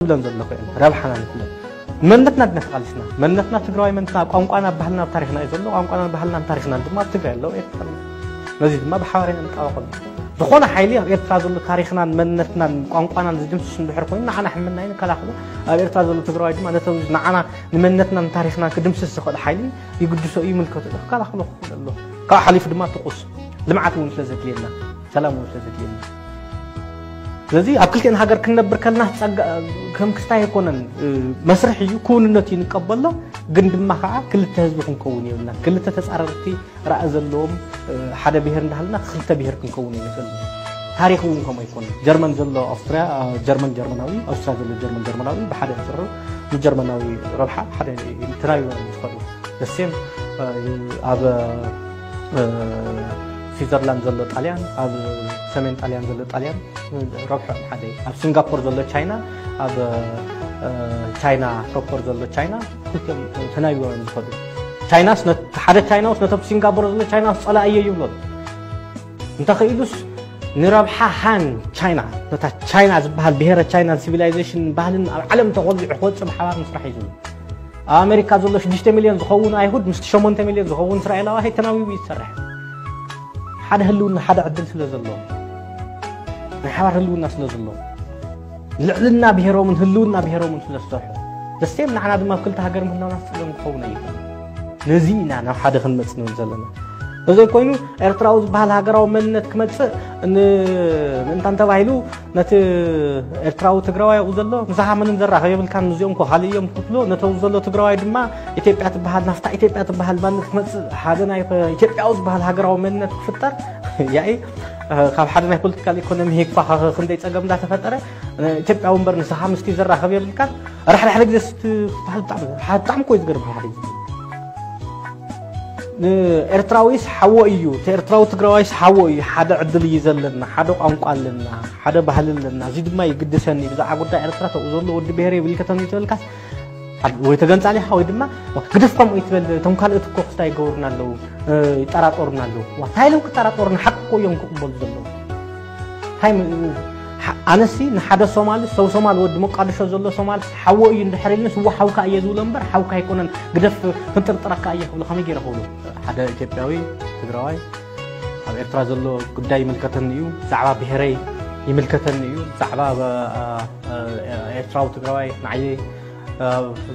ክፍለን ዘሎ ኮይን ረብሓና ንፍለን መንነትና ድና ተቃሊስና መንነትና ትግራዋይ መንነትና ቋንቋና ባህልና ኣብ ታሪኽና እዩ ዘሎ። ቋንቋና ባህልና ኣብ ታሪኽና ድማ ኣብ ትግራይ ኣለዉ። ነዚ ድማ ብሓባር ኢና ንቃወም። ዝኾነ ሓይሊ ኣብ ኤርትራ ዘሎ ታሪኽናን መንነትናን ቋንቋናን ዝድምስስ እንድሕር ኮይኑ ንዓና ሕምና እዩ ንከላኸሎ። ኣብ ኤርትራ ዘሎ ትግራዋይ ድማ ነቶም ንዓና ንመንነትናን ታሪኽናን ክድምስስ ዝኽእል ሓይሊ ይግድሶ እዩ፣ ይምልከቶ እዩ፣ ክከላኸሎ ክኽእል ኣሎ። ካብ ሓሊፉ ድማ ትኩስ ልምዓት እውን ስለ ዘድልየና፣ ሰላም እውን ስለ ዘድልየና። ስለዚ ኣብ ክልቲኤን ሃገር ክንነብር ከለና ጸጋ ከም ክስታይ ኣይኮነን፣ መስርሕ እዩ፣ ክውንነት እዩ፣ ንቀበሎ። ግን ድማ ከዓ ክልተ ህዝቢ ክንከውን የብልና። ክልተ ተጻረርቲ ራእ ዘለዎም ሓደ ብሄር እንዳሃልና ክልተ ብሄር ክንከውን ይንኽእል። ታሪኽ እውን ከምኡ ኣይኮነን። ጀርመን ዘሎ ኣውስትሪያ ጀርመን ጀርመናዊ፣ ኣውስትሪያ ዘሎ ጀርመን ጀርመናዊ ብሓደ ዝስርር ንጀርመናዊ ረብሓ ሓደ ተናቢቦም ዝኸዱ ደሴም ኣብ ስዊዘርላንድ ዘሎ ጣልያን፣ ኣብ ሰሜን ጣልያን ዘሎ ጣልያን ረብሖም ሓደ እዩ። ኣብ ሲንጋፖር ዘሎ ቻይና፣ ኣብ ቻይና ፕሮፖር ዘሎ ቻይና ክልቲኦም ተናቢቦም እዮም ዝኸዱ። ቻይናስ ነ- ሓደ ቻይናውስ ነቶም ሲንጋፖር ዘሎ ቻይናውስ ጸላእየ ይብሎ። እንተኽኢሉስ ንረብሓ ሃን ቻይና ነታ ቻይና ዝበሃል ብሄረ ቻይና ሲቪላይዜሽን ባህልን ኣብ ዓለም ተኾልቢዑ ክወፅእ ብሓባር ምስራሕ እዩ ዝብል። ኣብ ኣሜሪካ ዘሎ ሽዱሽተ ሚልዮን ዝኸውን ኣይሁድ ምስቲ ሸሞንተ ሚልዮን ዝኸውን እስራኤላዊ ኣይተናዊቡ እዩ ዝሰርሕ። ሓደ ህልውና ሓደ ዕድል ስለ ዘለዎ ናይ ሓባር ህልውና ስለ ዘለዎ ልዕልና ብሄሮምን ህልውና ብሄሮምን ስለ ዝሰርሑ ደስቴም ንዓና ድማ ኣብ ክልተ ሃገር ምህላውና ስለም ክኸውን ኣይኽእል። ነዚ ኢና ናብ ሓደ ክንመፅ ንብል ዘለና። እዘይ ኮይኑ ኤርትራዊ ዝበሃል ሃገራዊ መንነት ክመፅእ ምእንታን ተባሂሉ ነቲ ኤርትራዊ ትግራዋይ ኣብኡ ዘሎ ምሳኻ ምንም ዘራኸብ የብልካን፣ ምስዚኦም እኮ ካልእ እዮም ክትብሎ፣ ነቲ ኣብኡ ዘሎ ትግራዋይ ድማ ኢትዮጵያ ትበሃል ናፍታ ኢትዮጵያ ትበሃል ባንድ ክትመፅእ ሓደ ናይ ኢትዮጵያዊ ዝበሃል ሃገራዊ መንነት ክፍጠር ያኢ ካብ ሓደ ናይ ፖለቲካል ኢኮኖሚ ሄኳ ክንደይ ፀገም እንዳተፈጠረ ኢትዮጵያዊ እምበር ንስኻ ምስቲ ዘራኸብ የብልካን። ራሕራሕ ግዜ ስትበሃል ብጣዕሚ እኮ እዩ ዝገርም። ሓደ ግዜ ኤርትራዊስ ሓዎ እዩ፣ ኤርትራዊ ትግራዋይስ ሓዎ እዩ። ሓደ ዕድል እዩ ዘለና፣ ሓደ ቋንቋ ኣለና፣ ሓደ ባህሊ ኣለና። እዚ ድማ ይግድሰኒ ብዛዕባ ጉዳይ ኤርትራ ተኡ ዘሎ ወዲ ብሄር ይብልከተኒ ተበልካስ ወይ ተገንጻሊ ኢኻ ወይ ድማ ግደፍ ከምኡ ይትበል። እቶም ካልኦት እኮ ክስታይ ይገብሩና ኣለዉ፣ ይጠራጠሩና ኣለዉ። ዋ እንታይ ኢሎም ክጠራጠሩና? ሓቂ እኮ እዮም ክቕበሉ ዘለዉ። እንታይ ም- ሓ- ኣነሲ ንሓደ ሶማሊ ሰው ሶማል ወዲ መቃድሾ ዘሎ ሶማል ሓዎ እዩ እንድሕር ኢልንስ እዎ ሓውካ እየ ዝብሎ እምበር ሓውካ ኣይኮነን ግደፍ ክንጥርጥረካ እየ ክብሎ ከመይ ገይረ ክብሎ? ሓደ ኢትዮጵያዊ ትግራዋይ ኣብ ኤርትራ ዘሎ ጉዳይ ይምልከተኒ እዩ፣ ብዛዕባ ብሄረይ ይምልከተኒ እዩ፣ ብዛዕባ እ- እ- ኤርትራዊ ትግራዋይ ንዓየ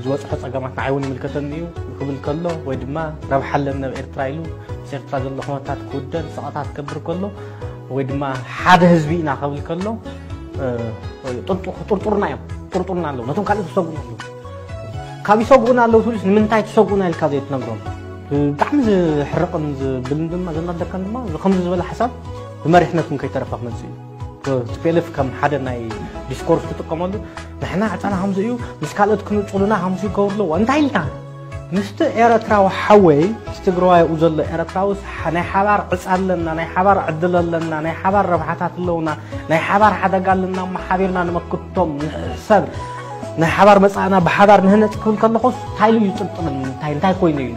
ዝበፅሖ ፀገማት ንዓይ እውን ይምልከተኒ እዩ ክብል ከሎ ወይ ድማ ረብሓ ኣለኒ ኣብ ኤርትራ ኢሉ ምስ ኤርትራ ዘሎ ኩነታት ክውደን ፀቕጣ ክገብር ከሎ ወይ ድማ ሓደ ህዝቢ ኢና ክብል ከሎ ጥርጡርና እዮም። ጥርጡርና ኣለዉ ነቶም ካልእ ትሰጉና ኣለዉ ካብ ይሰጉና ኣለዉ ትብልስ ንምንታይ ትሰጉና ኢልካ ዘይትነግሮም ብጣዕሚ ዝሕርቕን ዝብልን ድማ ዘናደካን ድማ ከምዚ ዝበለ ሓሳብ ብመሪሕነት እውን ከይተረፈ ክመፅእ እዩ። ቲፒኤልኤፍ ከም ሓደ ናይ ዲስኮርስ ትጥቀመሉ ንሕና ዕፃና ከምዚ እዩ ምስ ካልኦት ክንፁሉና ከምዚ ይገብሩ ኣለዎ እንታይ ኢልካ ምስቲ ኤረትራዊ ሓወይ ምስ ትግራዋይ ኡ ዘሎ ኤረትራዊ ናይ ሓባር ዕፃ ኣለና ናይ ሓባር ዕድል ኣለና ናይ ሓባር ረብሓታት ኣለውና ናይ ሓባር ሓደጋ ኣለና እሞ ሓቢርና ንመክቶም ንሕሰብ ናይ ሓባር መፃእና ብሓባር ንህነፅ ክብል ከለኹስ እንታይ ኢሉ ይጥርጥርን እንታይ እንታይ ኮይኑ ኢሉ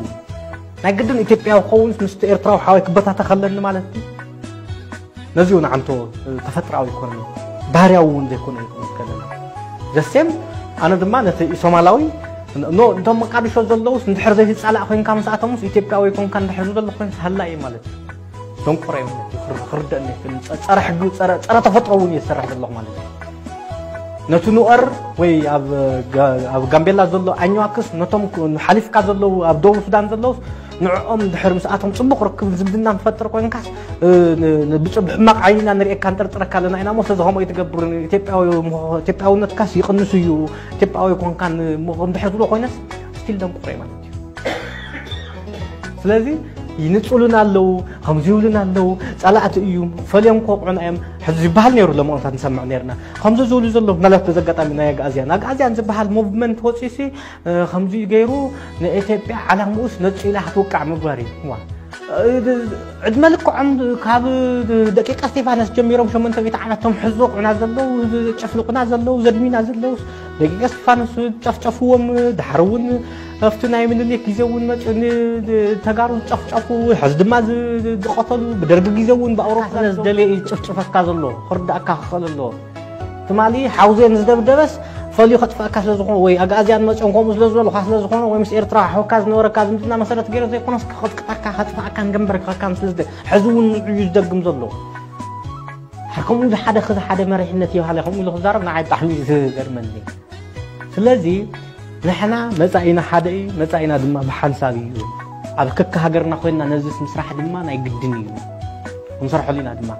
ናይ ግድን ኢትዮጵያዊ ክኸውንስ ምስቲ ኤርትራዊ ሓወይ ክበታተኽ ኣለኒ ማለት እዩ ነዚ እውን ዓንቶ ተፈጥራዊ ይኮነ ባህርያዊ እውን ዘይኮነ ይኮነ ከለና ዘሴም ኣነ ድማ ነቲ ሶማላዊ እቶም መቃድሾ ዘለውስ እንድሕር ዘይትፃላእ ኮይንካ ምስኣቶምስ ኢትዮጵያዊ ይኮንካ እንድሕር ዝደሎ ኮይንስ ሃላ እዩ ማለት እዩ ደንቆሮ እዮም ክርደእኒ ይክእል ፀረ ሕጊ ፀረ ተፈጥሮ እውን እየ ዝሰርሕ ዘለኹ ማለት እዩ ነቲ ኑቐር ወይ ኣብ ጋምቤላ ዘሎ ኣኝዋክስ ነቶም ሓሊፍካ ዘለዉ ኣብ ደቡብ ሱዳን ዘለውስ ንዕኦም ድሕር ምስኣቶም ፅቡቕ ርክብ ዝምድና ንፈጥር ኮይንካስ ብፅብሕማቕ ዓይኒና ንርእየካ ንጠርጥረካ ኣለና ኢና ሞ ስለዚ ከምኡ ይትገብር ኢትዮጵያውነትካስ ይቕንስ እዩ ኢትዮጵያዊ ኮንካን ድሕር ዝብሎ ኮይነስ ስቲል ደንቁረ ማለት እዩ ስለዚ ይንፅሉና ኣለዉ ከምዚ ይብሉና ኣለዉ ፀላእቲ እዩ ፈልዮም ክወቕዑና እዮም ዝበሃል ነይሩ ለመቕታት ንሰምዕ ነርና ከምዚ ዝብሉ ዘሎ ምናልባት በዚ ኣጋጣሚ ናይ ኣግኣዝያን ኣግኣዝያን ዝበሃል ሞቭመንት ወፂሲ ከምዚ ገይሩ ንኢትዮጵያ ዓላምኡስ ነፂላ ክትውቃዕ ምግባር እዩ ዕድመ ልክዖም ካብ ደቂቀ እስቴፋኖስ ጀሚሮም ሸሞንተ ሚእቲ ዓመት ቶም ሕዚ ዘውቅዑና ዘለዉ ጨፍልቁና ዘለዉ ዘድሚና ዘለዉ ደቂቀ እስቴፋኖስ ጨፍጨፍዎም ድሓር እውን ኣብቲ ናይ ምንሊክ ግዜ እውን መፅኡ ተጋሩ ዝጨፍጨፉ ሕዚ ድማ ዝቐተሉ ብደርጊ ግዜ እውን ብኣውሮፕላን ዝደለየ እዩ ዝጭፍጭፈካ ዘሎ ክርዳእካ ክኽእል ኣለዎ ትማሊ ሓውዜን ዝደብደበስ ፈልዩ ከጥፋእካ ስለ ዝኾነ ወይ ኣግኣዝያን መፅኦም ከምኡ ስለ ዝበሉኻ ስለ ዝኾነ ወይ ምስ ኤርትራ ሓውካ ዝነበረካ ዝምድና መሰረት ገይሩ ዘይኮነስ ከጥቅጠካ ከጥፋእካን ገንበርካካን ስለ ዝደ ሕዚ እውን ንዕዩ ዝደግም ዘሎ ከምኡ ዝሓደ ክዚ ሓደ መሪሕነት ይባሃለ ከምኡ ኢሉ ክዛረብ ንዓይ ብጣዕሚ እዩ ዝገርመኒ። ስለዚ ንሕና መጻኢና ሓደ እዩ፣ መጻኢና ድማ ብሓንሳብ እዩ። ኣብ ከካ ሃገርና ኮይንና ነዚ ምስራሕ ድማ ናይ ግድን እዩ። ክንሰርሐሉ ኢና ድማ።